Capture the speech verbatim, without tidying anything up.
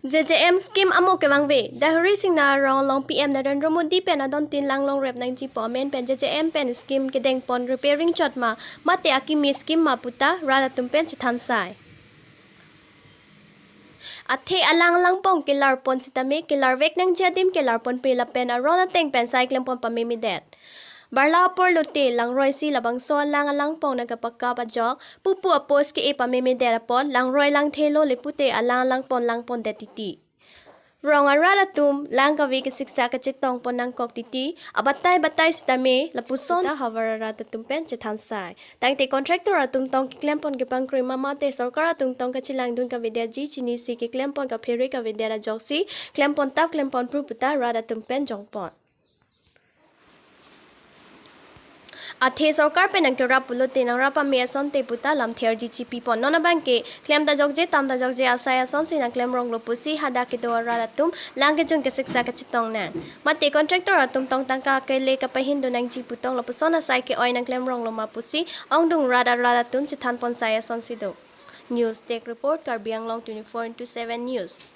J J M scheme amo kevangve. Dehari Singnar arong along P M Narendra Modi pen adontin lang longrep nangjipo amen pen J J M pen scheme kedengpon repairing chot ma, mate akimi scheme ma puta rat atum pen chethan sai. Athe alang langpong kelarpon sitame kelarvek nangji adim kelarponpe lapen aron ateng pen sai klempon pamemedet. Barla apor lote langroi si labangso alang alangpong nangkapakap ajok pupu apos ke-e pamemedet apot langroi langthe lo le pute alang langpon langpondet titi. Rong arat atum lang kave kesiksa kachetongpon nangkok titi, abatai batai sitame lapuson ta havar arat atum pen chethan sai. Tangte contractor atum tong keklempon kepangkroi ma mate sorkar atum tong kachelangdun kavedetji chinisi keklempon kaphere kavedet ajoksi klempon tap klempon pru puta rat atum pen jongpon. Athe sorkar pen nangkerap pulote nangrap pame asonte puta lamthe arji chipipon. Non abangke klem ta jokje tam ta jokje asai asonsi nangklem ronglo pusi hadak kedo arat atum lang kejun kesiksa kachetong nang. Mate contractor atum tong tangka kele kapahindun nangji putong lapuson asai ke-oi nangklem ronglo ma pusi ongdung rat arat atum chethanpon sai asonsi do. News Desk Report, Karbi Anglong twenty-four into seven News.